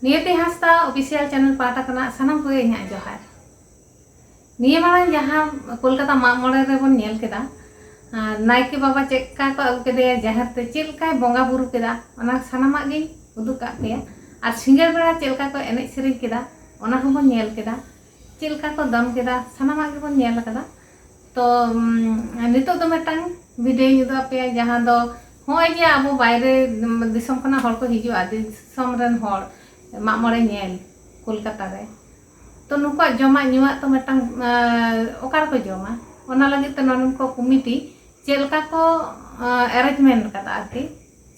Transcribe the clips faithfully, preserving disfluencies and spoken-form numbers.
ᱱᱤᱭᱚᱛᱤ ᱦᱟᱸᱥᱫᱟ official channel ᱯᱟᱦᱴᱟ ᱠᱷᱚᱱᱟᱜ ᱥᱟᱱᱟᱢ ᱠᱚᱜᱮ ᱤᱧᱟᱹᱜ ᱡᱚᱦᱟᱨ᱾ ᱱᱤᱭᱟᱹ ᱢᱟᱲᱟᱝ ᱡᱟᱦᱟᱸ ᱠᱳᱞᱠᱟᱛᱟ ᱢᱟᱜ ᱢᱚᱬᱮ ᱨᱮᱵᱚᱱ ᱧᱮᱞ ᱠᱮᱫᱟ, ᱟᱨ ᱱᱟᱭᱠᱮ ᱵᱟᱵᱟ ᱪᱮᱫ ᱞᱮᱠᱟ ᱠᱚ ᱟᱹᱜᱩ ᱠᱮᱫᱮᱭᱟ ᱡᱟᱦᱮᱨ ᱛᱮ, ᱪᱮᱫ ᱞᱮᱠᱟᱭ ᱵᱚᱸᱜᱟ ᱵᱩᱨᱩ ᱠᱮᱫᱟ, ᱚᱱᱟ ᱥᱟᱱᱟᱢᱟᱜ ᱜᱤᱧ ᱩᱫᱩᱜ ᱠᱟᱜ ᱯᱮᱭᱟ᱾ ᱟᱨ ᱥᱤᱸᱜᱟᱹᱲ ᱵᱮᱲᱟ ᱪᱮᱫ ᱞᱮᱠᱟ ᱠᱚ ᱮᱱᱮᱡ ᱥᱮᱨᱮᱧ ᱠᱮᱫᱟ, ᱚᱱᱟ ᱦᱚᱸᱵᱚᱱ ᱧᱮᱞ ᱠᱮᱫᱟ᱾ ᱪᱮᱫ ᱞᱮᱠᱟ ᱠᱚ ᱫᱚᱱ ᱠᱮᱫᱟ, ᱥᱟᱱᱟᱢᱟᱜ ᱜᱮᱵᱚᱱ ᱧᱮᱞ ᱠᱟᱫᱟ᱾ ᱛᱚ ᱩᱢ, ᱱᱤᱛᱚᱜ ᱫᱚ ᱢᱤᱫᱴᱟᱝ ᱵᱷᱤᱰᱤᱭᱳᱧ ᱩᱫᱩᱜ ᱟᱯᱮᱭᱟ, ᱡᱟᱦᱟᱸ ᱫᱚ ᱱᱚᱜᱼᱚᱭ ᱡᱮ ᱟᱵᱚ ᱵᱟᱭᱨᱮ, ᱩᱢ, ᱫᱤᱥᱚᱢ ᱠᱷᱚᱱᱟᱜ ᱦᱚᱲ ᱠᱚ ᱦᱤᱡᱩᱜᱼᱟ, ᱫᱤᱥᱚᱢ ᱨᱮᱱ ᱦᱚᱲ ᱢᱟᱜ ᱢᱚᱬᱮ ᱧᱮᱞ ᱠᱳᱞᱠᱟᱛᱟ ᱨᱮ᱾ ᱛᱚ ᱱᱩᱠᱩᱣᱟᱜ ᱡᱚᱢᱟᱜ ᱧᱩᱣᱟᱜ ᱛᱚ ᱢᱤᱫᱴᱟᱝ, ᱟᱸ, ᱚᱠᱟ ᱨᱮᱠᱚ ᱡᱚᱢᱟ? ᱚᱱᱟ ᱞᱟᱹᱜᱤᱫ ᱛᱮ ᱱᱚᱰᱮᱱ ᱠᱚ ᱠᱚᱢᱤᱴᱤ ᱪᱮᱫ ᱞᱮᱠᱟ ᱠᱚ ᱮᱨᱮᱧᱡᱽᱢᱮᱱᱴ ᱠᱟᱫᱟ ᱟᱨᱠᱤ,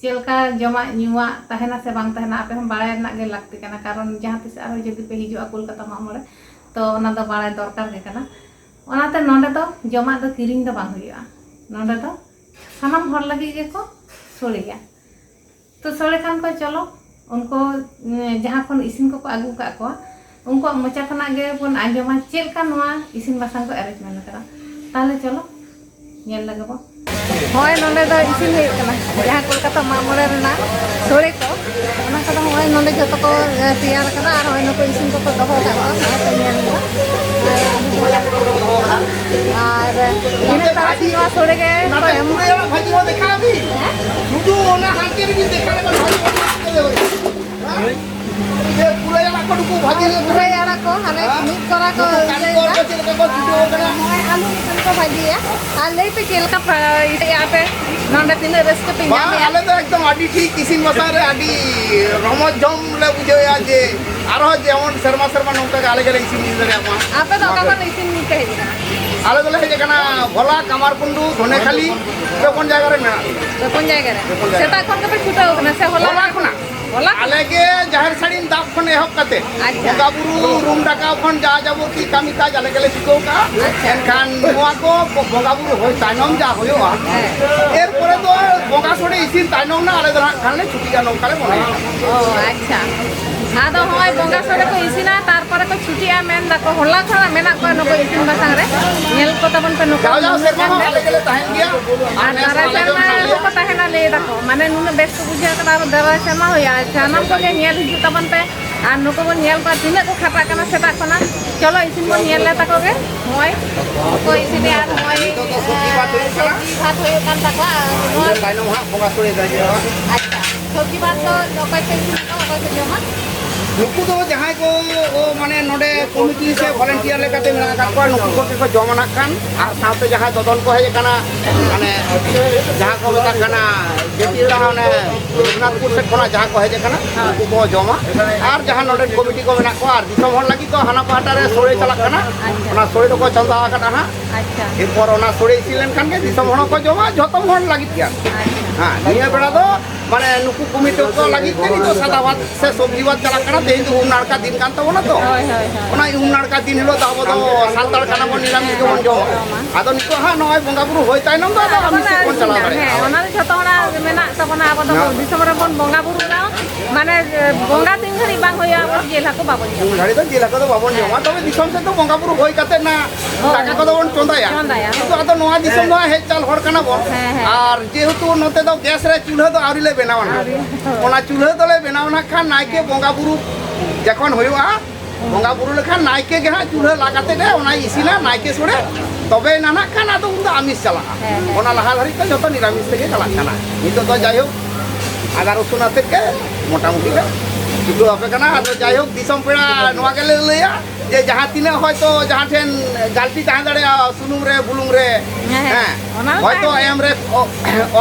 ᱪᱮᱫ ᱞᱮᱠᱟ ᱡᱚᱢᱟᱜ ᱧᱩᱣᱟᱜ ᱛᱟᱦᱮᱱᱟ ᱥᱮ ᱵᱟᱝ ᱛᱟᱦᱮᱱᱟ, ᱟᱯᱮ ᱦᱚᱸ ᱵᱟᱲᱟᱭ ᱨᱮᱱᱟᱜ ᱜᱮ ᱞᱟᱹᱠᱛᱤ ᱠᱟᱱᱟ᱾ ᱠᱟᱨᱚᱱ ᱡᱟᱦᱟᱸ ᱛᱤᱥ ᱟᱨᱦᱚᱸ ᱡᱩᱫᱤ ᱯᱮ ᱦᱤᱡᱩᱜᱼᱟ ᱠᱳᱞᱠᱟᱛᱟ ᱢᱟᱜ ᱢᱚᱬᱮ, ᱛᱚ ᱚᱱᱟ ᱫᱚ ᱵᱟᱲᱟᱭ ᱫᱚᱨᱠᱟᱨ ᱜᱮ ᱠᱟᱱᱟ᱾ ᱚᱱᱟᱛᱮ ᱱᱚᱰᱮ ᱫᱚ ᱡᱚᱢᱟᱜ ᱫᱚ ᱠᱤᱨᱤᱧ ᱫᱚ ᱵᱟᱝ ᱦᱩᱭᱩᱜᱼᱟ, ᱱᱚᱰᱮ ᱫᱚ ᱥᱟᱱᱟᱢ ᱦᱚᱲ ᱞᱟᱹᱜᱤᱫ ᱜᱮᱠᱚ ᱥᱳᱲᱮᱭᱟ᱾ ᱛᱚ ᱥᱳᱲᱮ ᱠᱷᱟᱱ ᱠᱚ ᱪᱚᱞᱚ, ᱩᱱᱠᱩ, ᱩᱸ, ᱡᱟᱦᱟᱸ ᱠᱷᱚᱱ ᱤᱥᱤᱱ ᱠᱚᱠᱚ ᱟᱹᱜᱩ ᱟᱠᱟᱫ ᱠᱚᱣᱟ, ᱩᱱᱠᱩᱣᱟᱜ ᱢᱚᱪᱟ ᱠᱷᱚᱱᱟᱜ ᱜᱮ ᱵᱚᱱ ᱟᱸᱡᱚᱢᱟ ᱪᱮᱫ ᱞᱮᱠᱟ ᱱᱚᱣᱟ ᱤᱥᱤᱱ ᱵᱟᱥᱟᱝ ᱠᱚ ᱮᱨᱮᱧᱡᱽᱢᱮᱱᱴ ᱟᱠᱟᱫᱟ᱾ ᱛᱟᱦᱚᱞᱮ ᱪᱚᱞᱚ ᱧᱮᱞ ᱞᱮᱜᱮ ᱵᱚᱱ᱾ ᱦᱳᱭ, ᱱᱚᱸᱰᱮ ᱫᱚ ᱤᱥᱤᱱ ᱦᱩᱭᱩᱜ ᱠᱟᱱᱟ, ᱡᱟᱦᱟᱸ ᱠᱳᱞᱠᱟᱛᱟ ᱢᱟᱜ ᱢᱚᱬᱮ ᱨᱮᱱᱟᱜ ᱥᱳᱲᱮ ᱠᱚ, ᱚᱱᱟ ᱠᱚᱫᱚ ᱱᱚᱜᱼᱚᱭ ᱱᱚᱸᱰᱮ ᱡᱚᱛᱚ ᱠᱚ, ᱮ, ᱛᱮᱭᱟᱨ ᱟᱠᱟᱫᱟ᱾ ᱟᱨ ᱱᱚᱜᱼᱚᱭ ᱱᱩᱠᱩ ᱤᱥᱤᱱ ᱠᱚᱠᱚ ᱫᱚᱦᱚ ᱟᱠᱟᱫ ᱠᱚᱣᱟ, ᱱᱚᱜᱼᱚᱭ ᱯᱮ ᱧᱮᱞ ᱧᱚᱜᱟ᱾ ᱟᱨ ᱤᱱᱟᱹ ᱛᱟᱨᱟᱥᱤᱧ ᱱᱚᱣᱟ ᱥᱳᱲᱮ ᱜᱮ ᱠᱚ ᱮᱢᱚᱜᱼᱟ᱾ ᱵᱷᱟᱹᱡᱤ ᱦᱚᱸ ᱫᱮᱠᱷᱟᱣ ᱵᱤᱱ᱾ ᱦᱮᱸ? ᱥᱩᱫᱷᱩ ᱚᱱᱟ ᱦᱟᱱᱛᱮ ᱨᱮᱜᱮ ᱫᱮᱠᱷᱟᱣ ᱞᱮᱠᱷᱟᱱ ᱵᱷᱟᱹᱜᱤ ᱦᱩᱭᱩᱜᱼᱟ᱾ ᱯᱩᱨᱟᱹᱭ ᱟᱲᱟᱜ ᱠᱚ ᱱᱩᱠᱩ ᱵᱷᱟᱹᱜᱤ ᱜᱮ ᱯᱩᱨᱟᱹᱭ ᱟᱲᱟᱜ ᱠᱚ ᱦᱟᱱᱮ ᱦᱮᱸ? ᱢᱤᱫ ᱠᱚᱨᱟ ᱠᱚ ᱱᱩᱠᱩ ᱠᱟᱹᱨᱤᱜᱚᱨ ᱤᱭᱟᱹᱭᱮᱫᱟ᱾ ᱠᱚ ᱪᱮᱫ ᱞᱮᱠᱟ ᱠᱚ ᱪᱷᱩᱴᱟᱹᱣ ᱟᱠᱟᱱᱟ? ᱱᱚᱜᱼᱚᱭ ᱟᱹᱞᱩ ᱞᱮᱠᱟᱱ ᱠᱚ ᱵᱷᱟᱹᱡᱤᱭᱟ᱾ ᱟᱨ ᱞᱟᱹᱭ ᱯᱮ ᱪᱮᱫ ᱞᱮᱠᱟ ᱯᱮ ᱤᱥᱤᱱᱮᱜᱼᱟ ᱯᱮ? ᱱᱚᱰᱮ ᱛᱤᱱᱟᱹᱜ ᱨᱟᱹᱥᱠᱟᱹ ᱯᱮ ᱵᱟᱝ, ᱧᱟᱢᱮᱜᱼᱟ? ᱟᱞᱮ ᱫᱚ ᱮᱠᱫᱚᱢ ᱟᱹᱰᱤ ᱴᱷᱤᱠ ᱤᱥᱤᱱ ᱵᱟᱥᱟᱝ ᱨᱮ ᱟᱹᱰᱤ ᱨᱚᱢᱚᱡᱽ ᱡᱚᱢ ᱞᱮ ᱵᱩᱡᱷᱟᱹᱣᱮᱜᱼᱟ ᱡᱮ ᱟᱨᱦᱚᱸ ᱡᱮᱢᱚᱱ ᱥᱮᱨᱢᱟ ᱥᱮᱨᱢᱟ ᱱᱚᱝᱠᱟ ᱜᱮ ᱟᱞᱮ ᱜᱮᱞᱮ ᱤᱥᱤᱱ ᱤᱫᱤ ᱫᱟᱲᱮᱭᱟᱜ ᱢᱟ᱾ ᱟᱯᱮ ᱫᱚ ᱱᱚᱣᱟ ᱚᱠᱟ ᱠᱚ᱾ ᱠᱷᱚᱱ ᱤᱥᱤᱱ ᱯᱮ ᱦᱮᱡ ᱟᱠᱟᱱᱟ? ᱟᱞᱮ ᱫᱚᱞᱮ ᱦᱮᱡ ᱟᱠᱟᱱᱟ ᱵᱷᱚᱞᱟ, ᱠᱟᱢᱟᱨᱠᱩᱱᱰᱩ, ᱫᱷᱚᱱᱮᱠᱷᱟᱞᱤ, ᱯᱮ ᱯᱩᱱ ᱡᱟᱭᱜᱟ ᱨᱮ ᱢᱮᱱᱟᱜ ᱞᱮᱭᱟ᱾ ᱯᱮ ᱯᱩᱱ ᱡᱟᱭᱜᱟ ᱨᱮ? ᱯᱮ ᱯᱩᱱ ᱡᱟᱭᱜᱟ ᱥᱮᱛᱟᱜ ᱨᱮ᱾ ᱠᱷᱚᱱ ᱜᱮᱯᱮ ᱪᱷᱩᱴᱟᱹᱣ ᱟᱠᱟᱱᱟ ᱥᱮ ᱦᱚᱞᱟ? ᱦᱚᱞᱟ ᱠᱷᱚᱱᱟᱜ᱾ ᱦᱚᱞᱟ? ᱟᱞᱮ ᱜᱮ ᱡᱟᱦᱮᱨ ᱥᱟᱹᱲᱤᱢ ᱫᱟᱵ ᱠᱷᱚᱱ ᱮᱦᱚᱵ ᱠᱟᱛᱮ ᱟᱪᱪᱷᱟ᱾ ᱵᱚᱸᱜᱟ ᱵᱩᱨᱩ ᱨᱩᱢ ᱰᱟᱠᱟᱣ ᱠᱷᱚᱱ ᱡᱟ ᱡᱟᱵᱚᱛᱤ ᱠᱟᱹᱢᱤ ᱠᱟᱡᱽ ᱟᱞᱮ ᱜᱮᱞᱮ ᱪᱩᱠᱟᱹᱣ ᱠᱟᱜᱼᱟ᱾ ᱟᱪᱪᱷᱟ᱾ ᱮᱱᱠᱷᱟᱱ ᱱᱚᱣᱟ ᱠᱚ ᱵᱚᱸᱜᱟ ᱵᱩᱨᱩ ᱦᱩᱭ ᱛᱟᱭᱱᱚᱢ ᱡᱟ ᱦᱩᱭᱩᱜᱼᱟ, ᱦᱮᱸ᱾ ᱮᱨᱯᱚᱨᱮ ᱫᱚ ᱵᱚᱸᱜᱟ ᱥᱚᱲᱮ ᱤᱥᱤᱱ ᱛᱟᱭᱱᱚᱢ ᱱᱟ ᱟᱞᱮ ᱫᱚ ᱱᱟᱜ ᱠᱷᱟᱱ ᱞᱮ ᱪᱷᱩᱴᱤᱜᱼᱟ, ᱱᱚᱝᱠᱟ ᱞᱮ ᱢᱚᱱᱮᱭᱟ᱾ ᱚ, ᱟᱪᱪᱷᱟ᱾ ᱟᱫᱚ ᱦᱚᱸᱜᱼᱚᱭ ᱵᱚᱸᱜᱟ ᱥᱚᱲᱮ ᱠᱚ ᱤᱥᱤᱱᱟ, ᱛᱟᱨᱯᱚᱨᱮ ᱠᱚ ᱪᱷᱩᱴᱤᱜᱼᱟ ᱢᱮᱱ ᱫᱟᱠᱚ᱾ ᱦᱚᱞᱟ ᱠᱷᱚᱱᱟᱜ ᱢᱮᱱᱟᱜ ᱠᱚᱣᱟ ᱱᱩᱠᱩ ᱤᱥᱤᱱ ᱵᱟᱥᱟᱝ ᱨᱮ, ᱧᱮᱞ ᱠᱚ ᱛᱟᱵᱚᱱ ᱯᱮ ᱱᱩᱠᱩ ᱡᱟᱣ ᱡᱟᱣ ᱱᱩᱱᱟᱹᱜ ᱥᱮᱨᱢᱟ ᱜᱟᱱ ᱦᱚᱸ ᱢᱮᱱᱟᱜ ᱟᱞᱮ ᱜᱮᱞᱮ ᱛᱟᱦᱮᱱ ᱜᱮᱭᱟ᱾ ᱟᱨ ᱟᱨ ᱱᱮᱥ ᱫᱟᱨᱟᱭ ᱦᱚᱸ ᱟᱞᱮ ᱥᱮᱨᱢᱟ ᱜᱮ ᱦᱚᱸᱠᱚ ᱛᱟᱦᱮᱱᱟ ᱞᱟᱹᱭ ᱫᱟᱠᱚ, ᱢᱟᱱᱮ ᱱᱩᱱᱟᱹᱜ ᱵᱮᱥ ᱠᱚ ᱵᱩᱡᱷᱟᱹᱣ ᱠᱟᱫᱟ, ᱟᱨ ᱫᱟᱨᱟᱭ ᱥᱮᱨᱢᱟ ᱦᱩᱭᱩᱜᱼᱟ᱾ ᱥᱟᱱᱟᱢ ᱠᱚᱜᱮ ᱧᱮᱞ ᱦᱤᱡᱩᱜ ᱛᱟᱵᱚᱱ ᱯᱮ, ᱟᱨ ᱱᱩᱠᱩ ᱵᱚᱱ ᱧᱮᱞ ᱠᱚᱣᱟ ᱛᱤᱱᱟᱹᱜ ᱠᱚ ᱠᱷᱟᱴᱟᱜ ᱠᱟᱱᱟ ᱥᱮᱛᱟᱜ ᱠᱷᱚᱱᱟᱜ᱾ ᱪᱚᱞᱚ ᱤᱥᱤᱱ ᱵᱚᱱ ᱧᱮᱞ ᱞᱮ ᱛᱟᱠᱚ ᱜᱮ᱾ ᱱᱚᱜᱼᱚᱭ ᱚᱠᱚᱭ ᱤᱥᱤᱱᱮ ᱟᱨ ᱱᱚᱜᱼᱚᱭ ᱱᱤᱛᱚᱜ ᱫᱚ ᱥᱚᱵᱽᱡᱤ ᱵᱷᱟᱛ ᱦᱩᱭᱩᱜ ᱠᱟᱱᱟ᱾ ᱥᱚᱵᱽᱡᱤ ᱵᱷᱟᱛ ᱦᱩᱭᱩᱜ ᱠᱟᱱ ᱛᱟᱠᱚᱣᱟ᱾ ᱟᱨ ᱱᱚᱣᱟ ᱤᱱᱟᱹ ᱛᱟᱭᱱᱚᱢ ᱦᱟᱸᱜ ᱵᱚᱸᱜᱟ ᱥᱚᱲᱮ ᱫᱟᱲᱮᱭᱟᱜᱼᱟ᱾ ᱟᱪᱪᱷᱟ, ᱥᱚᱵᱽᱡᱤ ᱵᱷᱟᱛ ᱫᱚ ᱚᱠᱚᱭ ᱯᱮ ᱤᱥᱤᱱ ᱟᱠᱟᱫᱟ, ᱚᱠᱚᱭ ᱯᱮ ᱡᱚᱢᱟ? ᱱᱩᱠᱩ ᱫᱚ ᱡᱟᱦᱟᱸᱭ ᱠᱚ, ᱚ, ᱢᱟᱱᱮ ᱱᱚᱰᱮ ᱠᱚᱢᱤᱴᱤ ᱥᱮ ᱵᱷᱚᱞᱮᱱᱴᱤᱭᱟᱨ ᱞᱮᱠᱟᱛᱮ ᱢᱮᱱᱟᱜ ᱟᱠᱟᱫ ᱠᱚᱣᱟ, ᱱᱩᱠᱩ ᱠᱚᱜᱮ ᱠᱚ ᱡᱚᱢᱟ ᱱᱟᱜ ᱠᱷᱟᱱ᱾ ᱟᱨ ᱥᱟᱶᱛᱮ ᱡᱟᱦᱟᱸᱭ ᱫᱚᱫᱚᱱ ᱠᱚ ᱦᱮᱡ ᱟᱠᱟᱱᱟ, ᱢᱟᱱᱮ ᱡᱟᱦᱟᱸ ᱠᱚ ᱢᱮᱛᱟᱜ ᱠᱟᱱᱟ, ᱡᱟᱹᱛᱤ ᱦᱚᱲᱟᱜ ᱚᱱᱮ ᱨᱚᱜᱷᱩᱱᱟᱛᱷᱯᱩᱨ ᱥᱮᱫ ᱠᱷᱚᱱᱟᱜ ᱡᱟᱦᱟᱸ ᱠᱚ ᱦᱮᱡ ᱟᱠᱟᱱᱟ, ᱩᱱᱠᱩ ᱠᱚ ᱡᱚᱢᱟ᱾ ᱟᱨ ᱡᱟᱦᱟᱸ ᱱᱚᱰᱮ ᱠᱚᱢᱤᱴᱤ ᱠᱚ ᱢᱮᱱᱟᱜ ᱠᱚᱣᱟ, ᱟᱨ ᱫᱤᱥᱚᱢ ᱦᱚᱲ ᱞᱟᱹᱜᱤᱫ ᱫᱚ ᱦᱟᱱᱟ ᱯᱟᱦᱴᱟ ᱨᱮ ᱥᱳᱲᱮ ᱪᱟᱞᱟᱜ ᱠᱟᱱᱟ, ᱚᱱᱟ ᱥᱳᱲᱮ ᱫᱚᱠᱚ ᱪᱚᱸᱫᱟ ᱟᱠᱟᱫᱟ ᱦᱟᱸᱜ᱾ ᱟᱪᱪᱷᱟ᱾ ᱮᱨᱯᱚᱨ ᱚᱱᱟ ᱥᱳᱲᱮ ᱤᱥᱤᱱ ᱞᱮᱱᱠᱷᱟᱱ ᱜᱮ ᱫᱤᱥᱚᱢ ᱦᱚᱲ ᱦᱚᱸᱠᱚ ᱡᱚᱢᱟ, ᱡᱷᱚᱛᱚᱢ ᱦᱚᱲ ᱞᱟᱹᱜᱤᱫ ᱜᱮ ᱟᱨᱠᱤ᱾ ᱟᱪᱪᱷᱟ᱾ ᱦᱮᱸ, ᱱᱤᱭᱟᱹ ᱵᱮᱲᱟ ᱫᱚ ᱢᱟᱱᱮ ᱱᱩᱠᱩ ᱠᱚᱢᱤᱴᱤ ᱠᱚ ᱞᱟᱹᱜᱤᱫ ᱛᱮ ᱱᱤᱛᱚᱜ ᱥᱟᱫᱟ ᱵᱷᱟᱛ ᱥᱮ ᱥᱚᱵᱽᱡᱤ ᱵᱷᱟᱛ ᱪᱟᱞᱟᱜ ᱠᱟᱱᱟ᱾ ᱛᱮᱦᱮᱧ ᱫᱚ ᱩᱢ ᱱᱟᱲᱠᱟ ᱫᱤᱱ ᱠᱟᱱ ᱛᱟᱵᱚᱱᱟ ᱛᱚ᱾ ᱦᱳᱭ, ᱦᱳᱭ, ᱦᱳᱭ᱾ ᱚᱱᱟ ᱩᱢ ᱱᱟᱲᱠᱟ ᱫᱤᱱ ᱦᱤᱞᱳᱜ ᱫᱚ ᱟᱵᱚ ᱫᱚ ᱥᱟᱱᱛᱟᱲ ᱠᱟᱱᱟ ᱵᱚᱱ, ᱱᱤᱨᱟᱢᱤᱥ ᱜᱮᱵᱚᱱ ᱡᱚᱢᱟ᱾ ᱡᱚᱢᱟ᱾ ᱟᱫᱚ ᱱᱤᱛᱚᱜ ᱦᱟᱸᱜ ᱱᱚᱜᱼᱚᱭ ᱵᱚᱸᱜᱟ ᱵᱩᱨᱩ ᱦᱩᱭ ᱛᱟᱭᱱᱚᱢ ᱫᱚ ᱟᱫᱚ ᱦᱮᱸ, ᱟᱢ ᱚᱱᱟ ᱥᱮᱫ ᱵᱚᱱ ᱪᱟᱞᱟᱣ ᱤᱥᱤᱱᱟ᱾ ᱦᱮᱸ, ᱫᱟᱲᱮᱭᱟᱜᱼᱟ᱾ ᱚᱱᱟ ᱫᱚ ᱡᱷᱚᱛᱚ ᱦᱚᱲᱟᱜ ᱢᱮᱱᱟᱜ ᱛᱟᱵᱚᱱᱟ, ᱟᱵᱚ ᱫᱚ ᱦᱮᱸ᱾ ᱫᱤᱥᱚᱢ ᱨᱮᱵᱚᱱ ᱵᱚᱸᱜᱟ ᱵᱩᱨᱩ ᱨᱮᱦᱚᱸ, ᱢᱟᱱᱮ, ᱵᱚᱸᱜᱟ ᱛᱤᱱ ᱜᱷᱟᱹᱲᱤᱡ ᱵᱟᱝ ᱦᱩᱭᱩᱜᱼᱟ, ᱟᱵᱚ ᱡᱤᱞ ᱦᱟᱹᱠᱩ ᱵᱟᱵᱚᱱ ᱡᱚᱢᱟ᱾ ᱩᱱ ᱜᱷᱟᱹᱲᱤᱡ ᱫᱚ ᱡᱤᱞ ᱦᱟᱹᱠᱩ ᱫᱚ ᱵᱟᱵᱚᱱ ᱦᱮᱸ᱾ ᱡᱚᱢᱟ, ᱛᱚᱵᱮ ᱫᱤᱥᱚᱢ ᱥᱮᱫ ᱫᱚ ᱵᱚᱸᱜᱟ ᱵᱩᱨᱩ ᱦᱩᱭ ᱠᱟᱛᱮ ᱱᱟ ᱦᱳᱭ᱾ ᱫᱟᱠᱟ ᱠᱚᱫᱚ ᱵᱚᱱ ᱪᱚᱸᱫᱟᱭᱟ᱾ ᱪᱚᱸᱫᱟᱭᱟ᱾ ᱠᱤᱱᱛᱩ ᱟᱫᱚ ᱱᱚᱣᱟ ᱫᱤᱥᱚᱢ ᱫᱚ ᱦᱟᱸᱜ ᱦᱮᱡ ᱪᱟᱞ ᱦᱚᱲ ᱠᱟᱱᱟ ᱵᱚᱱ᱾ ᱦᱮᱸ, ᱦᱮᱸ᱾ ᱟᱨ ᱡᱮᱦᱮᱛᱩ ᱱᱚᱛᱮ ᱫᱚ ᱜᱮᱥ ᱨᱮ ᱪᱩᱞᱦᱟᱹ ᱫᱚ ᱟᱹᱣᱨᱤ ᱞᱮ ᱵᱮᱱᱟᱣᱟ ᱱᱟᱦᱟᱜ᱾ ᱟᱹᱣᱨᱤ᱾ ᱚᱱᱟ ᱪᱩᱞᱦᱟᱹ ᱫᱚᱞᱮ ᱵᱮᱱᱟᱣᱟ ᱱᱟᱜ ᱠᱷᱟᱱ ᱱᱟᱭᱠᱮ ᱵᱚᱸᱜᱟ ᱵᱩᱨᱩ ᱡᱚᱠᱷᱚᱱ ᱦᱩᱭᱩᱜᱼᱟ, ᱵᱚᱸᱜᱟ ᱵᱩᱨᱩ ᱞᱮᱠᱷᱟᱱ ᱱᱟᱭᱠᱮ ᱜᱮ ᱦᱟᱸᱜ ᱪᱩᱞᱦᱟᱹ ᱞᱟ ᱠᱟᱛᱮ ᱮ ᱚᱱᱟᱭ ᱤᱥᱤᱱᱟ, ᱱᱟᱭᱠᱮ ᱥᱚᱲᱮ᱾ ᱛᱚᱵᱮ ᱮᱱᱟ ᱱᱟᱜ ᱠᱷᱟᱱ ᱟᱫᱚ ᱩᱱᱫᱚ ᱟᱢᱤᱥ ᱪᱟᱞᱟᱜᱼᱟ᱾ ᱦᱮᱸ, ᱦᱮᱸ᱾ ᱚᱱᱟ ᱞᱟᱦᱟ ᱫᱷᱟᱹᱨᱤᱡ ᱫᱚ ᱡᱚᱛᱚ ᱱᱤᱨᱟᱢᱤᱥ ᱛᱮᱜᱮ ᱪᱟᱞᱟᱜ ᱠᱟᱱᱟ᱾ ᱱᱤᱛᱚᱜ ᱫᱚ ᱡᱟᱭᱦᱳᱠ ᱟᱫᱟ ᱨᱚᱥᱩᱱ ᱟᱛᱮᱫ ᱜᱮ ᱢᱚᱴᱟᱢᱩᱴᱤ ᱞᱮ ᱪᱩᱴᱟᱹᱣ ᱟᱯᱮ ᱠᱟᱱᱟ᱾ ᱟᱫᱚ ᱡᱟᱭᱦᱳᱠ ᱫᱤᱥᱚᱢ ᱯᱮᱲᱟ ᱱᱚᱣᱟ ᱜᱮᱞᱮ ᱞᱟᱹᱭᱟ ᱡᱮ ᱡᱟᱦᱟᱸ ᱛᱤᱱᱟᱹᱜ ᱦᱚᱭᱛᱳ ᱡᱟᱦᱟᱸ ᱴᱷᱮᱱ ᱜᱟᱹᱞᱛᱤ ᱛᱟᱦᱮᱸ ᱫᱟᱲᱮᱭᱟᱜᱼᱟ, ᱥᱩᱱᱩᱢ ᱨᱮ, ᱵᱩᱞᱩᱝ ᱨᱮ, ᱦᱮᱸ, ᱦᱮᱸ᱾ ᱦᱮᱸ, ᱚᱱᱟ ᱫᱚ ᱦᱚᱭᱛᱳ ᱛᱟᱦᱮᱸ ᱜᱮ᱾ ᱮᱢ ᱨᱮ ᱚ-,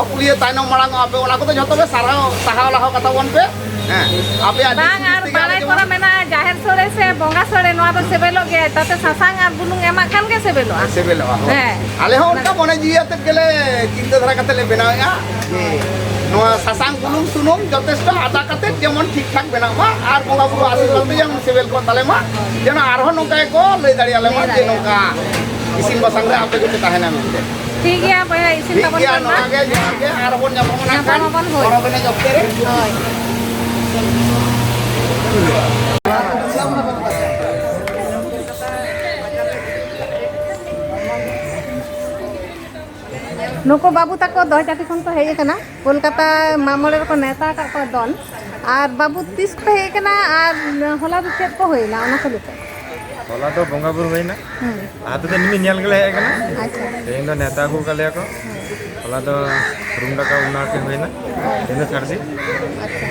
ᱚᱠᱩᱞᱤᱭᱟᱹ ᱛᱟᱭᱱᱚᱢ ᱢᱟᱲᱟᱝ ᱚᱜ ᱟᱯᱮ, ᱚᱱᱟ ᱠᱚᱫᱚ ᱡᱷᱚᱛᱚ ᱜᱮ ᱥᱟᱨᱦᱟᱣ, ᱥᱟᱦᱟᱣ ᱞᱟᱦᱟᱣ ᱠᱟᱛᱟ ᱵᱚᱱ ᱯᱮ᱾ ᱦᱮᱸ, ᱟᱯᱮᱭᱟᱜ ᱫᱤᱥ ᱵᱟᱝ, ᱦᱩᱫᱤᱥ ᱟᱨ ᱛᱮᱜᱮ ᱟᱞᱮ ᱵᱟᱲᱟᱭ ᱡᱮᱢᱚᱱ ᱠᱚᱨᱟ ᱢᱮᱱᱟᱜᱼᱟ, ᱡᱟᱦᱮᱨ ᱥᱳᱲᱮ ᱥᱮ ᱵᱚᱸᱜᱟ ᱥᱳᱲᱮ, ᱱᱚᱣᱟ ᱫᱚ ᱥᱤᱵᱤᱞᱚᱜ ᱜᱮᱭᱟ, ᱛᱟᱛᱮ ᱥᱟᱥᱟᱝ ᱟᱨ ᱵᱩᱞᱩᱝ ᱮᱢᱟᱜ ᱠᱷᱟᱱ ᱜᱮ ᱥᱤᱵᱤᱞᱚᱜᱼᱟ᱾ ᱥᱤᱵᱤᱞᱚᱜᱼᱟ, ᱦᱳᱭ᱾ ᱦᱮᱸ᱾ ᱟᱞᱮ ᱦᱚᱸ ᱚᱱᱠᱟ ᱢᱚᱱᱮ ᱡᱤᱣᱤ ᱟᱛᱮᱫ ᱜᱮᱞᱮ ᱪᱤᱱᱛᱟᱹ ᱫᱷᱟᱨᱟ ᱠᱟᱛᱮᱫ ᱞᱮ ᱵᱮᱱᱟᱣᱮᱫᱼᱟ᱾ ᱡᱮ ᱱᱚᱣᱟ ᱥᱟᱥᱟᱝ, ᱵᱩᱞᱩᱝ, ᱥᱩᱱᱩᱢ ᱡᱚᱛᱷᱮᱥᱴᱚ ᱟᱫᱟ ᱠᱟᱛᱮᱫ ᱡᱮᱢᱚᱱ ᱴᱷᱤᱠ ᱴᱷᱟᱠ ᱵᱮᱱᱟᱜ ᱢᱟ ᱟᱨ ᱵᱚᱸᱜᱟ ᱵᱩᱨᱩ ᱟᱥᱤᱨᱵᱟᱫᱽ ᱛᱮ ᱡᱮᱢᱚᱱ ᱥᱤᱵᱤᱞ ᱠᱚ ᱛᱟᱞᱮ ᱢᱟ, ᱡᱮᱱᱚ ᱟᱨᱦᱚᱸ ᱱᱚᱝᱠᱟ ᱜᱮᱠᱚ ᱞᱟᱹᱭ ᱫᱟᱲᱮᱭᱟᱞᱮ ᱢᱟ ᱞᱟᱹᱭ ᱡᱮ ᱫᱟᱲᱮᱭᱟᱜᱼᱟ᱾ ᱱᱚᱝᱠᱟ ᱤᱥᱤᱱ ᱵᱟᱥᱟᱝ ᱨᱮ ᱟᱯᱮ ᱜᱮᱯᱮ ᱛᱟᱦᱮᱱᱟ ᱢᱮᱱᱛᱮ᱾ ᱴᱷᱤᱠ ᱜᱮᱭᱟ ᱵᱚᱭᱦᱟ, ᱤᱥᱤᱱ ᱴᱷᱤᱠ ᱛᱟᱵᱚᱱ ᱜᱮᱭᱟ, ᱯᱮ ᱢᱟ᱾ ᱱᱚᱣᱟ ᱜᱮ ᱡᱚᱦᱟᱨ ᱜᱮ, ᱟᱨᱦᱚᱸ ᱵᱚᱱ ᱧᱟᱯᱟᱢᱟ ᱱᱟᱜ ᱠᱷᱟᱱ ᱧᱟᱯᱟᱢ ᱟᱵᱚᱱ, ᱦᱳᱭ᱾ ᱯᱚᱨᱚᱵᱽ ᱮᱱᱮᱡ ᱚᱠᱛᱮ ᱨᱮ᱾ ᱦᱳᱭ᱾ ᱱᱩᱠᱩ ᱵᱟᱹᱵᱩ ᱛᱟᱠᱚ ᱫᱚᱦᱚ ᱪᱟᱹᱴᱤ ᱠᱷᱚᱱ ᱠᱚ ᱦᱮᱡ ᱟᱠᱟᱱᱟ᱾ ᱠᱳᱞᱠᱟᱛᱟ ᱢᱟᱜ ᱢᱚᱬᱮ ᱨᱮᱠᱚ ᱱᱮᱣᱛᱟ ᱟᱠᱟᱫ ᱠᱚᱣᱟ ᱫᱚᱞ᱾ ᱟᱨ ᱵᱟᱹᱵᱩ, ᱛᱤᱥ ᱯᱮ ᱦᱮᱡ ᱟᱠᱟᱱᱟ ᱟᱨ ᱦᱚᱞᱟ ᱫᱚ ᱪᱮᱫ ᱠᱚ ᱦᱩᱭᱱᱟ, ᱚᱱᱟ ᱠᱚ ᱞᱟᱹᱭ ᱯᱮ᱾ ᱦᱚᱞᱟ ᱫᱚ ᱵᱚᱸᱜᱟ ᱵᱩᱨᱩ ᱦᱩᱭᱱᱟ᱾ ᱦᱩᱸ᱾ ᱞᱟᱦᱟ ᱛᱮᱫᱚ ᱱᱤᱢᱤ ᱧᱮᱞ ᱜᱮᱞᱮ ᱦᱮᱡ ᱟᱠᱟᱱᱟ᱾ ᱟᱪᱪᱷᱟ᱾ ᱛᱮᱦᱮᱧ ᱫᱚ ᱱᱮᱣᱛᱟ ᱟᱹᱜᱩ ᱟᱠᱟᱫ ᱞᱮᱭᱟ ᱠᱚ᱾ ᱦᱩᱸ᱾ ᱦᱚᱞᱟ ᱫᱚ ᱨᱩᱢ ᱰᱟᱠᱟᱣ ᱚᱱᱟ ᱠᱚ ᱦᱩᱭᱱᱟ᱾ ᱛᱮᱦᱮᱧ ᱫᱚ ᱥᱟᱹᱨᱫᱤ᱾ ᱟᱪᱪᱷᱟ᱾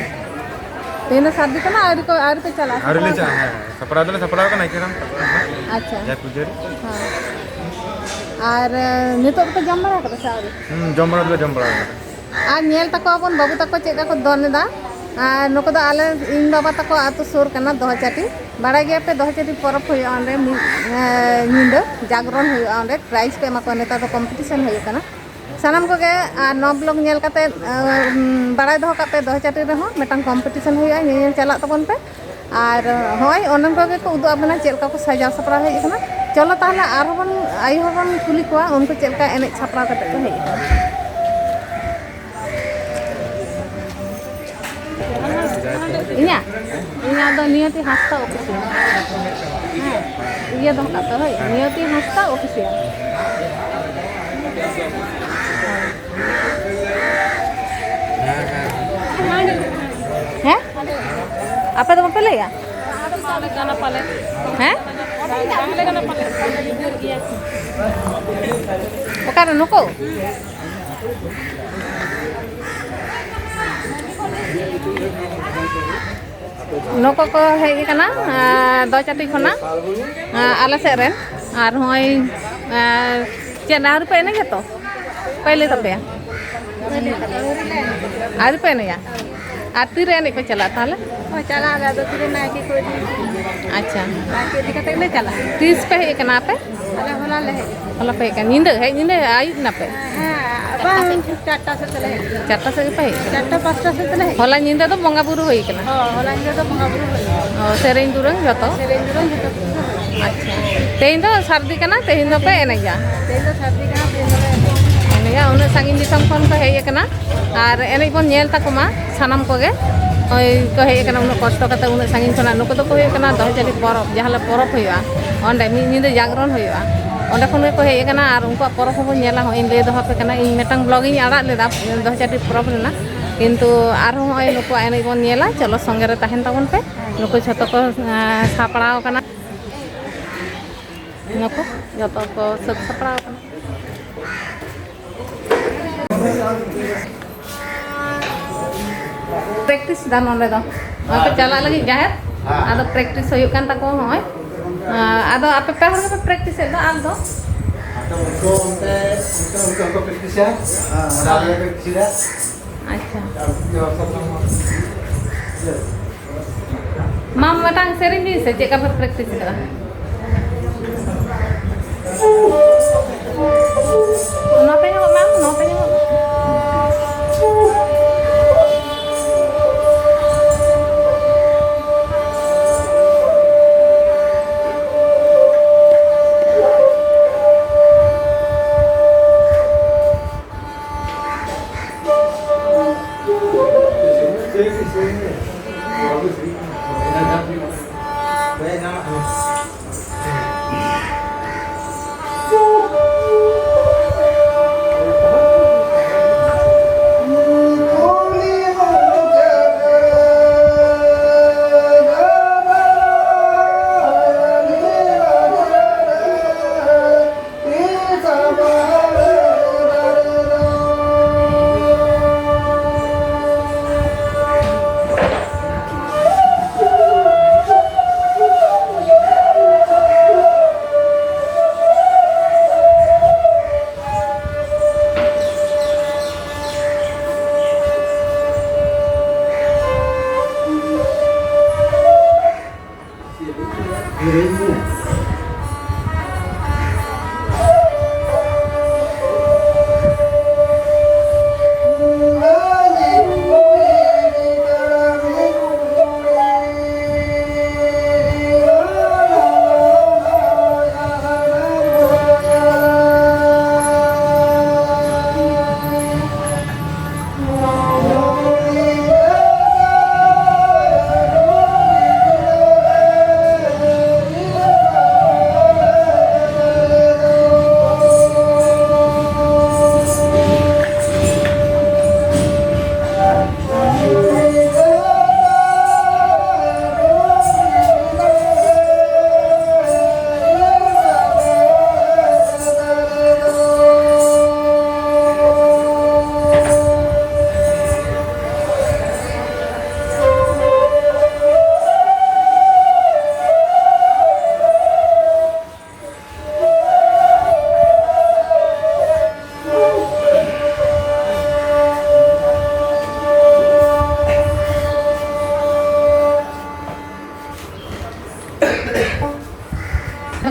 ᱛᱮᱦᱮᱧ ᱫᱚ ᱥᱟᱹᱨᱫᱤ ᱠᱟᱱᱟ, ᱟᱹᱣᱨᱤ ᱠᱚ, ᱟᱹᱣᱨᱤ ᱯᱮ ᱪᱟᱞᱟᱜᱼᱟ? ᱟᱹᱣᱨᱤ ᱞᱮ ᱥᱟᱯᱲᱟᱣ ᱪᱟᱞᱟᱜᱼᱟ, ᱠᱟᱱᱟ? ᱦᱮᱸ᱾ ᱥᱟᱯᱲᱟᱣ ᱫᱚᱞᱮ ᱥᱟᱯᱲᱟᱣ ᱠᱟᱱᱟ, ᱱᱟᱭᱠᱮ ᱦᱟᱲᱟᱢ ᱥᱟᱯᱲᱟᱣ ᱠᱟᱱᱟ᱾ ᱟᱪᱪᱷᱟ᱾ ᱡᱟᱦᱟᱸᱭ ᱯᱩᱡᱟᱹᱨᱤ᱾ ᱦᱮᱸ᱾ ᱟᱨ, ᱮ, ᱱᱤᱛᱚᱜ ᱫᱚᱯᱮ ᱡᱚᱢ ᱵᱟᱲᱟ ᱠᱟᱫᱟ ᱥᱮ ᱟᱹᱣᱨᱤ? ᱦᱩᱸ, ᱡᱚᱢ ᱵᱟᱲᱟ ᱫᱚᱞᱮ ᱡᱚᱢ ᱵᱟᱲᱟ ᱠᱟᱫᱟ᱾ ᱟᱨ ᱧᱮᱞ ᱛᱟᱠᱚᱣᱟᱵᱚᱱ ᱵᱟᱹᱵᱩ ᱛᱟᱠᱚ ᱪᱮᱫ ᱞᱮᱠᱟ ᱠᱚ ᱫᱚᱱ ᱮᱫᱟ᱾ ᱟᱨ ᱱᱩᱠᱩ ᱫᱚ ᱟᱞᱮ, ᱤᱧ ᱵᱟᱵᱟ ᱛᱟᱠᱚ ᱟᱹᱛᱩ ᱥᱩᱨ ᱠᱟᱱᱟ ᱫᱚᱦᱚᱪᱟᱹᱴᱤ᱾ ᱵᱟᱲᱟᱭ ᱜᱮᱭᱟᱯᱮ ᱫᱚᱦᱚᱪᱟᱹᱴᱤ ᱯᱚᱨᱚᱵᱽ ᱦᱩᱭᱩᱜᱼᱟ ᱚᱸᱰᱮ ᱢᱤᱫ, ᱮ, ᱧᱤᱫᱟᱹ ᱡᱟᱜᱽᱨᱚᱱ ᱦᱩᱭᱩᱜᱼᱟ ᱚᱸᱰᱮ, prize ᱠᱚ ᱮᱢᱟ ᱠᱚᱣᱟ, ᱱᱮᱛᱟᱨ ᱫᱚ competition ᱦᱩᱭᱩᱜ ᱠᱟᱱᱟ᱾ ᱥᱟᱱᱟᱢ ᱠᱚᱜᱮ ᱟᱨ ᱱᱚᱣᱟ vlog ᱧᱮᱞ ᱠᱟᱛᱮ, ᱮ, ᱩᱢ, ᱵᱟᱲᱟᱭ ᱫᱚᱦᱚ ᱠᱟᱜ ᱯᱮ ᱫᱚᱦᱚᱪᱟᱹᱴᱤ ᱨᱮᱦᱚᱸ ᱢᱤᱫᱴᱟᱝ competition ᱦᱩᱭᱩᱜᱼᱟ, ᱧᱮᱧᱮᱞ ᱪᱟᱞᱟᱜ ᱛᱟᱵᱚᱱ ᱯᱮ᱾ ᱟᱨ ᱦᱚᱸᱜᱼᱚᱭ ᱚᱱᱟ ᱠᱚᱜᱮ ᱠᱚ ᱩᱫᱩᱜ ᱟᱵᱚᱱᱟ ᱪᱮᱫ ᱞᱮᱠᱟ ᱠᱚ ᱥᱟᱡᱟᱣ ᱥᱟᱯᱲᱟᱣ ᱦᱮᱡ ᱟᱠᱟᱱᱟ᱾ ᱪᱚᱞᱚ ᱛᱟᱦᱚᱞᱮ ᱟᱨᱦᱚᱸ ᱵᱚᱱ, ᱟᱭᱳ ᱦᱚᱲ ᱵᱚᱱ ᱠᱩᱞᱤ ᱠᱚᱣᱟ ᱩᱱᱠᱩ ᱪᱮᱫ ᱞᱮᱠᱟ ᱮᱱᱮᱡ ᱥᱟᱯᱲᱟᱣ ᱠᱟᱛᱮ ᱠᱚ ᱦᱮᱡ ᱟᱠᱟᱱᱟ᱾ ᱤᱧᱟᱹᱜ, ᱤᱧᱟᱹᱜ ᱫᱚ ᱱᱤᱭᱚᱛᱤ ᱦᱟᱸᱥᱫᱟ official᱾ ᱦᱮᱸ, ᱤᱭᱟᱹ ᱫᱚᱦᱚ ᱠᱟᱜ ᱯᱮ ᱦᱳᱭ, ᱱᱤᱭᱚᱛᱤ ᱦᱟᱸᱥᱫᱟ official᱾ ᱦᱮᱸ? ᱟᱯᱮ ᱫᱚ ᱵᱟᱯᱮ ᱞᱟᱹᱭᱟ? ᱦᱮᱸ? ᱚᱠᱟᱨᱮ ᱱᱩᱠᱩ? ᱱᱩᱠᱩ ᱠᱚ ᱦᱮᱡ ᱟᱠᱟᱱᱟ, ᱟᱸ, ᱫᱚᱪᱟᱹᱴᱤ ᱠᱷᱚᱱᱟᱜ, ᱟᱸ, ᱟᱞᱮ ᱥᱮᱫ ᱨᱮᱱ᱾ ᱟᱨ ᱦᱚᱸᱜᱼᱚᱭ, ᱟᱸ, ᱪᱮᱫ ᱟᱹᱣᱨᱤ ᱯᱮ ᱮᱱᱮᱡᱟ ᱛᱚ? ᱚᱠᱚᱭ ᱞᱟᱹᱭ ᱛᱟᱯᱮᱭᱟ? ᱟᱹᱣᱨᱤ ᱯᱮ ᱮᱱᱮᱡᱟ? ᱟᱨ ᱛᱤᱨᱮ ᱮᱱᱮᱡ ᱯᱮ ᱪᱟᱞᱟᱜᱼᱟ ᱛᱟᱦᱚᱞᱮ? ᱦᱳᱭ, ᱪᱟᱞᱟᱜ ᱟᱞᱮ ᱟᱫᱚ ᱛᱤᱨᱮ ᱱᱟᱭᱠᱮ ᱠᱚ ᱤᱫᱤ᱾ ᱟᱪᱪᱷᱟ᱾ ᱱᱟᱭᱠᱮ ᱤᱫᱤ ᱠᱟᱛᱮ ᱜᱮᱞᱮ ᱪᱟᱞᱟᱜᱼᱟ᱾ ᱛᱤᱥ ᱯᱮ ᱦᱮᱡ ᱟᱠᱟᱱᱟ ᱟᱯᱮ? ᱟᱞᱮ ᱦᱚᱞᱟ ᱞᱮ ᱦᱮᱡ ᱟᱠᱟᱱᱟ᱾ ᱦᱚᱞᱟ ᱯᱮ ᱦᱮᱡ ᱟᱠᱟᱱᱟ᱾ ᱧᱤᱫᱟᱹ ᱦᱮᱡ, ᱧᱤᱫᱟᱹ ᱟᱹᱭᱩᱵ ᱮᱱᱟᱯᱮ? ᱦᱮᱸ, ᱵᱟᱝ, ᱪᱟᱨᱴᱟ ᱥᱮᱫ ᱛᱮᱞᱮ ᱦᱮᱡ ᱟᱠᱟᱱᱟ᱾ ᱪᱟᱨᱴᱟ ᱥᱮᱫ ᱜᱮᱯᱮ ᱦᱮᱡ ᱟᱠᱟᱱᱟ? ᱪᱟᱨᱴᱟ ᱯᱟᱸᱪᱴᱟ ᱥᱮᱫ ᱛᱮᱞᱮ ᱦᱮᱡ ᱟᱠᱟᱱᱟ᱾ ᱦᱚᱞᱟ ᱧᱤᱫᱟᱹ ᱫᱚ ᱵᱚᱸᱜᱟ ᱵᱩᱨᱩ ᱦᱩᱭ ᱟᱠᱟᱱᱟ? ᱦᱚᱸ, ᱦᱚᱞᱟ ᱧᱤᱫᱟᱹ ᱫᱚ ᱵᱚᱸᱜᱟ ᱵᱩᱨᱩ ᱦᱩᱭ ᱟᱠᱟᱱᱟ᱾ ᱚ, ᱥᱮᱨᱮᱧ ᱫᱩᱨᱟᱹᱝ ᱡᱚᱛᱚ? ᱥᱮᱨᱮᱧ ᱫᱩᱨᱟᱹᱝ ᱡᱚᱛᱚ ᱠᱤᱪᱷᱩ ᱦᱩᱭ ᱟᱠᱟᱱᱟ᱾ ᱟᱪᱪᱷᱟ᱾ ᱛᱮᱦᱮᱧ ᱫᱚ ᱥᱟᱹᱨᱫᱤ ᱠᱟᱱᱟ, ᱛᱮᱦᱮᱧ ᱫᱚᱯᱮ ᱮᱱᱮᱡᱟ? ᱛᱮᱦᱮᱧ ᱫᱚ ᱥᱟᱹᱨᱫᱤ ᱠᱟᱱᱟ, ᱛᱮᱦᱮᱧ ᱫᱚᱞᱮ ᱮᱱᱮᱡᱟ᱾ ᱮᱱᱮᱡᱟ, ᱩᱱᱟᱹᱜ ᱥᱟᱺᱜᱤᱧ ᱫᱤᱥᱚᱢ ᱠᱷᱚᱱ ᱠᱚ ᱦᱮᱡ ᱟᱠᱟᱱᱟ᱾ ᱟᱨ ᱮᱱᱮᱡ ᱵᱚᱱ ᱧᱮᱞ ᱛᱟᱠᱚ ᱢᱟ ᱥᱟᱱᱟᱢ ᱠᱚᱜᱮ᱾ ᱱᱚᱜᱼᱚᱭ ᱠᱚ ᱦᱮᱡ ᱟᱠᱟᱱᱟ ᱩᱱᱟᱹᱜ ᱠᱚᱥᱴᱚ ᱠᱟᱛᱮ, ᱩᱱᱟᱹᱜ ᱥᱟᱺᱜᱤᱧ ᱠᱷᱚᱱᱟᱜ᱾ ᱱᱩᱠᱩ ᱫᱚᱠᱚ ᱦᱩᱭᱩᱜ ᱠᱟᱱᱟ ᱫᱚᱦᱚ ᱪᱟᱹᱴᱤ ᱯᱚᱨᱚᱵᱽ, ᱡᱟᱦᱟᱸ ᱞᱮ ᱯᱚᱨᱚᱵᱽ ᱦᱩᱭᱩᱜᱼᱟ, ᱚᱸᱰᱮ ᱢᱤᱫ ᱧᱤᱫᱟᱹ ᱡᱟᱜᱽᱨᱚᱱ ᱦᱩᱭᱩᱜᱼᱟ᱾ ᱚᱸᱰᱮ ᱠᱷᱚᱱ ᱜᱮᱠᱚ ᱦᱮᱡ ᱟᱠᱟᱱᱟ᱾ ᱟᱨ ᱩᱱᱠᱩᱣᱟᱜ ᱯᱚᱨᱚᱵᱽ ᱦᱚᱸᱵᱚᱱ ᱧᱮᱞᱟ᱾ ᱦᱚᱸᱜᱼᱚᱭ ᱤᱧ ᱞᱟᱹᱭ ᱫᱚᱦᱚ ᱟᱯᱮ ᱠᱟᱱᱟ, ᱤᱧ ᱢᱤᱫᱴᱟᱝ ᱵᱞᱚᱜ ᱤᱧ ᱟᱲᱟᱜ ᱞᱮᱫᱟ ᱫᱚᱦᱚ ᱪᱟᱹᱴᱤ ᱯᱚᱨᱚᱵᱽ ᱨᱮᱱᱟᱜ, ᱠᱤᱱᱛᱩ ᱟᱨᱦᱚᱸ ᱦᱚᱸᱜᱼᱚᱭ ᱱᱩᱠᱩᱣᱟᱜ ᱮᱱᱮᱡ ᱵᱚᱱ ᱧᱮᱞᱟ᱾ ᱪᱚᱞᱚ, ᱥᱚᱸᱜᱮ ᱨᱮ ᱛᱟᱦᱮᱱ ᱛᱟᱵᱚᱱ ᱯᱮ᱾ ᱱᱩᱠᱩ ᱡᱷᱚᱛᱚ ᱠᱚ, ᱟᱸ, ᱥᱟᱯᱲᱟᱣ ᱟᱠᱟᱱᱟ᱾ ᱱᱩᱠᱩ ᱡᱷᱚᱛᱚ ᱠᱚ ᱥᱟᱹᱛ ᱥᱟᱯᱲᱟᱣ ᱟᱠᱟᱱᱟ᱾ ᱯᱨᱮᱠᱴᱤᱥ ᱫᱟ ᱱᱚᱰᱮ ᱫᱚ᱾ ᱱᱚᱜᱼᱚᱭ ᱠᱚ ᱪᱟᱞᱟᱜ ᱞᱟᱹᱜᱤᱫ ᱡᱟᱦᱮᱨ᱾ ᱟᱫᱚ ᱯᱨᱮᱠᱴᱤᱥ ᱦᱩᱭᱩᱜ ᱠᱟᱱ ᱛᱟᱠᱚᱣᱟ ᱦᱚᱸᱜᱼᱚᱭ᱾ ᱟᱫᱚ ᱟᱯᱮ ᱯᱮ ᱦᱚᱲ ᱜᱮᱯᱮ ᱯᱨᱮᱠᱴᱤᱥ ᱮᱫ ᱫᱚ ᱟᱨ ᱫᱚ? ᱟᱫᱚ ᱩᱱᱠᱩ ᱚᱱᱛᱮ, ᱩᱱᱠᱩ, ᱩᱱᱠᱩ ᱦᱚᱸᱠᱚ ᱯᱨᱮᱠᱴᱤᱥᱟ᱾ ᱦᱮᱸ, ᱚᱸᱰᱮ ᱟᱞᱮ ᱞᱮ ᱯᱨᱮᱠᱴᱤᱥ ᱮᱫᱟ᱾ ᱟᱪᱪᱷᱟ᱾ ᱟᱨ ᱩᱱᱠᱩ ᱦᱚᱸ ᱥᱟᱵ ᱠᱟᱜ ᱢᱮ᱾ ᱢᱟ, ᱢᱤᱫᱴᱟᱝ ᱥᱮᱨᱮᱧ ᱵᱤᱱ ᱥᱮ, ᱪᱮᱫ ᱞᱮᱠᱟ ᱯᱮ ᱯᱨᱮᱠᱴᱤᱥ ᱠᱟᱫᱟ? ᱱᱚᱛᱮ ᱧᱚᱜᱚᱜ ᱢᱮ, ᱱᱚᱛᱮ ᱧᱚᱜᱚᱜ ᱢᱮ᱾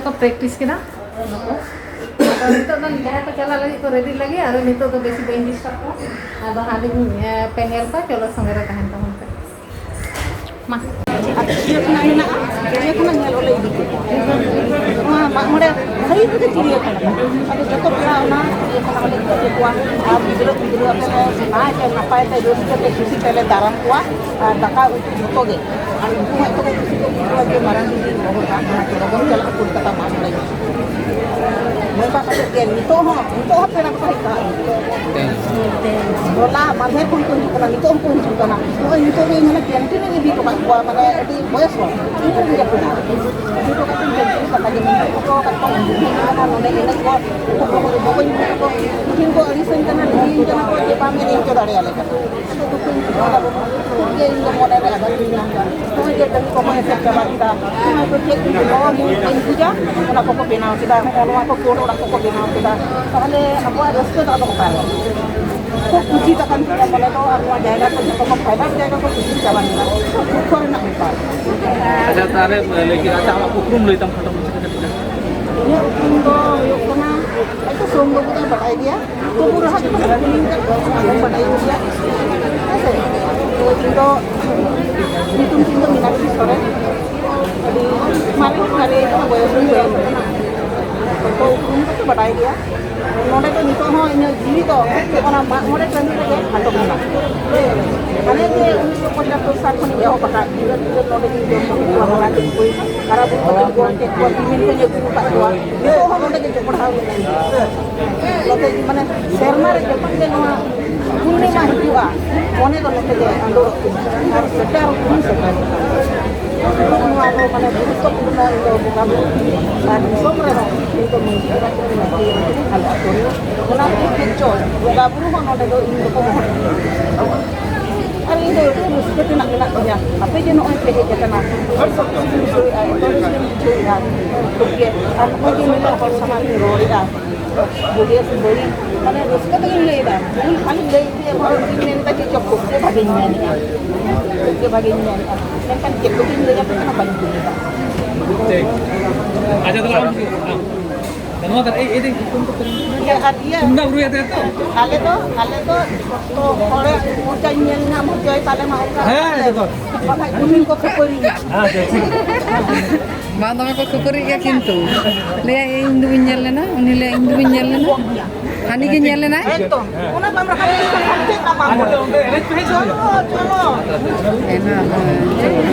ᱠᱚ ᱯᱨᱮᱠᱴᱤᱥ ᱠᱮᱫᱟ᱾ ᱟᱫᱚ ᱱᱤᱛᱚᱜ ᱫᱚ ᱡᱟᱦᱟᱸᱭ ᱠᱚ ᱪᱟᱞᱟᱜ ᱞᱟᱹᱜᱤᱫ ᱠᱚ ᱨᱮᱰᱤ ᱞᱟᱹᱜᱤᱫ, ᱟᱫᱚ ᱱᱤᱛᱚᱜ ᱫᱚ ᱵᱮᱥᱤ ᱵᱟᱹᱧ ᱰᱤᱥᱴᱟᱵᱽ ᱠᱚᱣᱟ᱾ ᱟᱫᱚ ᱦᱟᱸᱰᱮᱧ, ᱮ, ᱯᱮ ᱧᱮᱞ ᱠᱚᱣᱟ᱾ ᱪᱚᱞᱚ, ᱥᱚᱸᱜᱮ ᱨᱮ ᱛᱟᱦᱮᱱ ᱛᱟᱵᱚᱱ ᱯᱮ᱾ ᱢᱟ᱾ ᱟᱨ ᱪᱤᱲᱤᱭᱟᱹᱠᱷᱟᱱᱟ ᱢᱮᱱᱟᱜᱼᱟ, ᱪᱤᱲᱤᱭᱟᱹᱠᱷᱟᱱᱟ ᱧᱮᱞ ᱦᱚᱸᱞᱮ ᱤᱫᱤ ᱠᱚᱣᱟ᱾ ᱱᱚᱣᱟ ᱢᱟᱜ ᱢᱚᱬᱮ ᱥᱟᱹᱨᱤ ᱛᱮᱜᱮ ᱪᱤᱲᱤᱭᱟᱹᱠᱷᱟᱱᱟ ᱠᱟᱱᱟ᱾ ᱟᱫᱚ ᱡᱚᱛᱚ ᱯᱮᱲᱟ ᱚᱱᱟ ᱪᱤᱲᱤᱭᱟᱹᱠᱷᱟᱱᱟ ᱦᱚᱸᱞᱮ ᱤᱫᱤ ᱠᱚᱣᱟ᱾ ᱟᱨ ᱜᱤᱫᱽᱨᱟᱹ ᱯᱤᱫᱽᱨᱟᱹ ᱟᱛᱮ ᱞᱮ ᱱᱟᱭ ᱛᱮ ᱱᱟᱯᱟᱭ ᱛᱮ ᱨᱟᱹᱥᱠᱟᱹ ᱛᱮ ᱠᱩᱥᱤ ᱛᱮᱞᱮ ᱫᱟᱨᱟᱢ ᱠᱚᱣᱟ᱾ ᱟᱨ ᱫᱟᱠᱟ ᱩᱛᱩ ᱡᱚᱛᱚ ᱜᱮ᱾ ᱟᱨ ᱩᱱᱠᱩ ᱦᱚᱸ ᱮᱛᱚ ᱠᱚ ᱠᱩᱥᱤ ᱠᱚ ᱵᱩᱡᱷᱟᱹᱣᱟ ᱡᱮ ᱢᱟᱨᱟᱝ ᱫᱤᱫᱤ ᱞᱚᱜᱚᱱ ᱪᱟᱞᱟᱜ ᱠᱟᱱᱟ, ᱠᱳᱞᱠᱟᱛᱟ ᱢᱟᱜ ᱢᱚᱬᱮ ᱧᱮᱞ᱾ ᱱᱚᱝᱠᱟ ᱠᱟᱛᱮ ᱜᱮ ᱱᱤᱛᱚᱜ ᱦᱚᱸ, ᱱᱤᱛᱚᱜ ᱦᱚᱸ ᱯᱮᱲᱟ ᱠᱚᱠᱚ ᱦᱮᱡ ᱠᱟᱱᱟ᱾ ᱦᱚᱞᱟ ᱢᱟᱫᱷᱮᱨ ᱠᱷᱚᱱ ᱠᱚ ᱦᱤᱡᱩᱜ ᱠᱟᱱᱟ, ᱱᱤᱛᱚᱜ ᱦᱚᱸᱠᱚ ᱦᱤᱡᱩᱜ ᱠᱟᱱᱟ᱾ ᱱᱚᱜᱼᱚᱭ ᱱᱤᱛᱚᱜ ᱜᱮ ᱧᱮᱞᱟ, ᱠᱮᱱᱴᱤᱱ ᱤᱧ ᱤᱫᱤ ᱦᱚᱴᱚ ᱠᱟᱜ ᱠᱚᱣᱟ, ᱢᱟᱱᱮ ᱟᱹᱰᱤ ᱵᱚᱭᱮᱥ ᱦᱚᱲ᱾ ᱤᱧ ᱨᱮᱱ ᱜᱮ ᱠᱟᱱᱟ᱾ ᱤᱫᱤ ᱦᱚᱴᱚ ᱠᱟᱜ ᱠᱚᱣᱟ, ᱠᱮᱱᱴᱤᱱ ᱠᱟᱛᱷᱟ ᱜᱮ ᱢᱮᱱᱟᱜ ᱠᱚᱣᱟ, ᱱᱚᱰᱮ ᱮᱱᱮᱡ ᱠᱚ, ᱩᱱᱠᱩ ᱠᱚ ᱵᱚᱠᱚᱧ ᱠᱚ, ᱛᱤᱦᱤᱧ ᱠᱚ ᱟᱹᱲᱤᱥᱟᱹᱧ ᱠᱟᱱᱟ, ᱞᱟᱹᱭᱟᱹᱧ ᱠᱟᱱᱟ ᱠᱚ ᱡᱮ ᱵᱟᱢ ᱮᱱᱮᱡ ᱦᱚᱪᱚ ᱫᱟᱲᱮᱭᱟᱞᱮ ᱠᱟᱱᱟ᱾ ᱤᱧ ᱫᱚ ᱢᱚᱱᱮ ᱨᱮ ᱟᱹᱰᱤ ᱫᱩᱠ ᱧᱟᱢ ᱠᱟᱱᱟ᱾ ᱱᱚᱜᱼᱚᱭ ᱡᱮ ᱠᱟᱹᱢᱤ ᱠᱚᱠᱚ ᱮᱥᱮᱫ ᱪᱟᱵᱟ ᱠᱮᱫᱟ, ᱱᱚᱜᱼᱚᱭ ᱛᱚ ᱪᱮᱫ ᱠᱚ ᱵᱟᱹᱧ ᱵᱩᱡᱟ, ᱚᱱᱟ ᱠᱚᱠᱚ ᱵᱮᱱᱟᱣ ᱠᱮᱫᱟ, ᱱᱚᱜᱼᱚ ᱱᱚᱣᱟ ᱠᱚ ᱠᱳᱰ ᱚᱲᱟᱜ ᱠᱚᱠᱚ ᱵᱮᱱᱟᱣ ᱠᱮᱫᱟ᱾ ᱛᱟᱦᱚᱞᱮ ᱟᱵᱚᱣᱟᱜ ᱨᱟᱹᱥᱠᱟᱹ ᱫᱚ ᱟᱫᱚ ᱚᱠᱟᱨᱮ? ᱠᱷᱩᱵ ᱠᱩᱥᱤ ᱛᱟᱠᱟᱱ ᱛᱤᱧᱟ ᱢᱚᱱᱮ ᱫᱚ, ᱟᱨ ᱱᱚᱣᱟ ᱡᱟᱭᱜᱟ ᱠᱚ ᱡᱚᱛᱚ ᱠᱚ ᱯᱷᱟᱭᱵᱟᱨ ᱡᱟᱭᱜᱟ ᱠᱚ ᱠᱩᱥᱤ ᱪᱟᱵᱟ ᱞᱮᱱᱟ᱾ ᱠᱷᱩᱵ ᱫᱩᱠᱷᱚ ᱨᱮᱱᱟᱜ ᱵᱮᱯᱟᱨ᱾ ᱟᱪᱪᱷᱟ, ᱛᱟᱦᱚᱞᱮ ᱞᱟᱹᱭ ᱠᱮᱫᱟ, ᱟᱪᱪᱷᱟ, ᱟᱢᱟᱜ ᱩᱯᱨᱩᱢ ᱞᱟᱹᱭ ᱛᱟᱢ ᱠᱷᱟᱴᱚ ᱢᱟᱪᱷᱟ ᱛᱮ ᱠᱟᱹᱴᱤᱡ ᱜᱟᱱ᱾ ᱤᱧᱟᱹᱜ ᱩᱯᱨᱩᱢ ᱫᱚ ᱦᱩᱭᱩᱜ ᱠᱟᱱᱟ, ᱦᱚᱭᱛᱳ ᱥᱳᱢ ᱵᱟᱹᱵᱩ ᱫᱚᱭ ᱵᱟᱰᱟᱭ ᱜᱮᱭᱟ, ᱛᱚᱵᱩ ᱨᱮᱦᱚᱸ ᱡᱩᱫᱤ ᱠᱚ ᱠᱩᱞᱤᱧ ᱠᱷᱟᱱ ᱫᱚ ᱟᱢ ᱦᱚᱸᱢ ᱵᱟᱰᱟᱭ ᱜᱮᱭᱟ᱾ ᱦᱮᱸ ᱥᱮ? ᱛᱚ ᱤᱧ ᱫᱚ ᱧᱩᱛᱩᱢ ᱛᱤᱧ ᱫᱚ ᱢᱤᱱᱟᱠᱥᱤ ᱥᱚᱨᱮᱱ᱾ ᱟᱹᱰᱤ ᱢᱟᱨᱮ, ᱢᱟᱨᱮ ᱠᱟᱱᱟ, ᱵᱚᱭᱚᱥ ᱦᱚᱸ ᱵᱚᱭᱚᱥ ᱠᱟᱱᱟ᱾ ᱛᱚ ᱩᱯᱨᱩᱢ ᱫᱚᱠᱚ ᱵᱟᱰᱟᱭ ᱜᱮᱭᱟ᱾ ᱱᱚᱰᱮ ᱫᱚ ᱱᱤᱛᱚᱜ ᱦᱚᱸ ᱤᱧᱟᱹᱜ ᱡᱤᱣᱤ ᱫᱚ ᱚᱱᱟ ᱢᱟᱜ ᱢᱚᱬᱮ ᱴᱟᱺᱰᱤ ᱨᱮᱜᱮ ᱠᱷᱟᱴᱚ ᱠᱟᱱᱟ᱾ ᱦᱟᱱᱮ ᱡᱮ ᱩᱱᱤᱥᱥᱚ ᱯᱚᱸᱪᱟᱛᱛᱳᱨ ᱥᱟᱞ ᱠᱷᱚᱱᱤᱧ ᱮᱦᱚᱵ ᱟᱠᱟᱫ, ᱜᱤᱫᱟᱹᱨ ᱯᱤᱫᱟᱹᱨ ᱱᱚᱰᱮ ᱜᱤᱧ ᱡᱚᱱᱢᱚ ᱠᱮᱫ ᱠᱚᱣᱟ, ᱦᱟᱨᱟ ᱵᱩᱨᱩ ᱠᱟᱛᱮ ᱜᱚᱲ ᱠᱮᱫ ᱠᱚᱣᱟ, ᱛᱤᱢᱤᱱ ᱠᱚᱧ ᱟᱹᱜᱩ ᱟᱠᱟᱫ ᱠᱚᱣᱟ, ᱱᱤᱛᱚᱜ ᱦᱚᱸ ᱱᱚᱰᱮ ᱜᱮ ᱡᱚᱯᱲᱟᱣ ᱢᱮᱱᱟᱧᱟ᱾ ᱱᱚᱛᱮ ᱢᱟᱱᱮ ᱥᱮᱨᱢᱟ ᱨᱮ ᱡᱚᱠᱷᱚᱱ ᱜᱮ ᱱᱚᱣᱟ ᱯᱩᱨᱱᱤᱢᱟ ᱦᱤᱡᱩᱜᱼᱟ, ᱢᱚᱱᱮ ᱫᱚ ᱱᱚᱛᱮ ᱜᱮ ᱟᱸᱫᱳᱲᱚᱜ ᱛᱤᱧᱟ ᱟᱨ ᱥᱮᱴᱮᱨ ᱦᱚᱸᱧ ᱥᱮᱴᱮᱨ ᱠᱟᱱᱟ᱾ ᱱᱚᱣᱟ ᱫᱚ ᱢᱟᱱᱮ ᱜᱩᱨᱩᱛᱛᱚᱯᱩᱨᱱᱚ ᱤᱧ ᱫᱚ ᱵᱚᱸᱜᱟ ᱵᱩᱨᱩ ᱟᱨ ᱫᱤᱥᱚᱢ ᱨᱮᱦᱚᱸ ᱤᱧ ᱫᱚ ᱢᱟᱹᱡᱷᱤ ᱠᱟᱱᱟ ᱠᱚ ᱢᱟᱹᱡᱷᱤ ᱟᱞᱮ ᱟᱹᱛᱩ ᱨᱮ᱾ ᱚᱱᱟ ᱠᱷᱟᱹᱛᱤᱨ ᱪᱚ ᱵᱚᱸᱜᱟ ᱵᱩᱨᱩ ᱦᱚᱸ ᱱᱚᱰᱮ ᱫᱚ ᱤᱧ ᱫᱚᱠᱚ ᱜᱚᱦᱚᱲ ᱠᱟᱹᱧᱟ᱾ ᱟᱨ ᱤᱧ ᱫᱚ ᱟᱹᱰᱤ ᱨᱟᱹᱥᱠᱟᱹ ᱛᱮᱱᱟᱜ ᱢᱮᱱᱟᱜ ᱛᱤᱧᱟ᱾ ᱟᱯᱮ ᱡᱮ ᱱᱚᱜᱼᱚᱭ ᱯᱮ ᱦᱮᱡ ᱟᱠᱟᱱᱟ, ᱟᱹᱰᱤ ᱥᱟᱹᱠᱛᱤᱧ ᱵᱩᱡᱷᱟᱹᱣᱮᱫᱼᱟ, ᱮᱛᱚ ᱨᱟᱹᱥᱠᱟᱹᱧ ᱵᱩᱡᱷᱟᱹᱣᱮᱫᱼᱟ᱾ ᱴᱷᱤᱠ ᱜᱮ, ᱟᱨ ᱱᱚᱜᱼᱚᱭ ᱡᱮ ᱱᱤᱱᱟᱹᱜ ᱦᱚᱲ ᱥᱟᱢᱟᱝ ᱨᱤᱧ ᱨᱚᱲᱮᱫᱼᱟ, ᱵᱩᱜᱤᱭᱟ ᱥᱮ ᱵᱟᱹᱲᱤᱡ, ᱢᱟᱱᱮ ᱨᱟᱹᱥᱠᱟᱹ ᱛᱮᱜᱤᱧ ᱞᱟᱹᱭᱫᱟ, ᱵᱷᱩᱞ ᱵᱷᱟᱞᱤᱧ ᱞᱟᱹᱭ ᱠᱮᱫ ᱨᱮᱦᱚᱸ ᱤᱧ ᱢᱮᱱᱫᱟ ᱡᱮ ᱪᱚ ᱠᱷᱩᱵ ᱜᱮ ᱵᱷᱟᱜᱮᱧ ᱢᱮᱱᱮᱫᱼᱟ, ᱠᱷᱩᱵ ᱜᱮ ᱵᱷᱟᱜᱮᱧ ᱢᱮᱱᱮᱫᱼᱟ, ᱢᱮᱱᱠᱷᱟᱱ ᱪᱮᱫ ᱠᱚᱪᱚᱧ ᱞᱟᱹᱭ ᱟᱯᱮ ᱠᱟᱱᱟ ᱵᱟᱹᱧ ᱵᱩᱡᱽ ᱮᱫᱟ᱾ ᱴᱷᱤᱠ᱾ ᱟᱪᱪᱷᱟ, ᱛᱟᱦᱚᱞᱮ ᱟᱢ ᱪᱮᱫ? ᱦᱮᱸ᱾ ᱱᱚᱣᱟ ᱫᱷᱟᱨᱮ, ᱮᱭ, ᱮᱭ, ᱫᱮᱠᱷ, ᱯᱷᱳᱱ ᱠᱚ ᱯᱮᱨᱮᱡ ᱠᱟᱱᱟ᱾ ᱤᱭᱟᱹ, ᱟᱨ ᱤᱭᱟᱹ, ᱛᱩᱢᱫᱟᱜ ᱨᱩᱭ ᱟᱛᱮ ᱛᱚ? ᱟᱞᱮ ᱫᱚ, ᱟᱞᱮ ᱫᱚ ᱡᱚᱛᱚ ᱦᱚᱲᱟᱜ ᱢᱚᱪᱟᱧ ᱧᱮᱞ ᱧᱟᱢ ᱦᱚᱪᱚᱭ ᱛᱟᱞᱮ ᱢᱟ, ᱚᱱᱠᱟ ᱦᱮᱸ, ᱠᱟᱛᱮ᱾ ᱡᱚᱛᱚ᱾ ᱵᱟᱠᱷᱟᱡ ᱫᱚᱢᱮ ᱠᱚ ᱠᱷᱟᱹᱯᱟᱹᱨᱤᱭᱟ᱾ ᱦᱮᱸ, ᱴᱷᱤᱠ, ᱴᱷᱤᱠ᱾ ᱵᱟᱝ, ᱫᱚᱢᱮ ᱠᱚ ᱠᱷᱟᱹᱯᱟᱹᱨᱤᱜ ᱜᱮᱭᱟ ᱠᱤᱱᱛᱩ᱾ ᱞᱟᱹᱭᱟᱭ, "ᱤᱧ ᱫᱚ ᱵᱟᱹᱧ ᱧᱮᱞ ᱞᱮᱱᱟ", ᱩᱱᱤ ᱞᱟᱹᱭᱟ, "ᱤᱧ ᱫᱚ ᱵᱟᱹᱧ ᱧᱮᱞ ᱞᱮᱱᱟ", ᱦᱟᱹᱱᱤ ᱜᱮ ᱧᱮᱞ ᱞᱮᱱᱟᱭ᱾ ᱮᱠᱫᱚᱢ᱾ ᱚᱱᱟ ᱵᱟᱢ ᱨᱟᱠᱟᱵ ᱞᱮᱱᱠᱷᱟᱱ ᱪᱮᱫ ᱟᱢᱟᱜ ᱟᱨ ᱱᱚᱛᱮ ᱚᱸᱰᱮ ᱮᱱᱮᱡ ᱯᱮ ᱦᱮᱡ ᱪᱚᱞᱚ, ᱪᱚᱞᱚ᱾ ᱮᱱᱟ, ᱦᱳᱭ᱾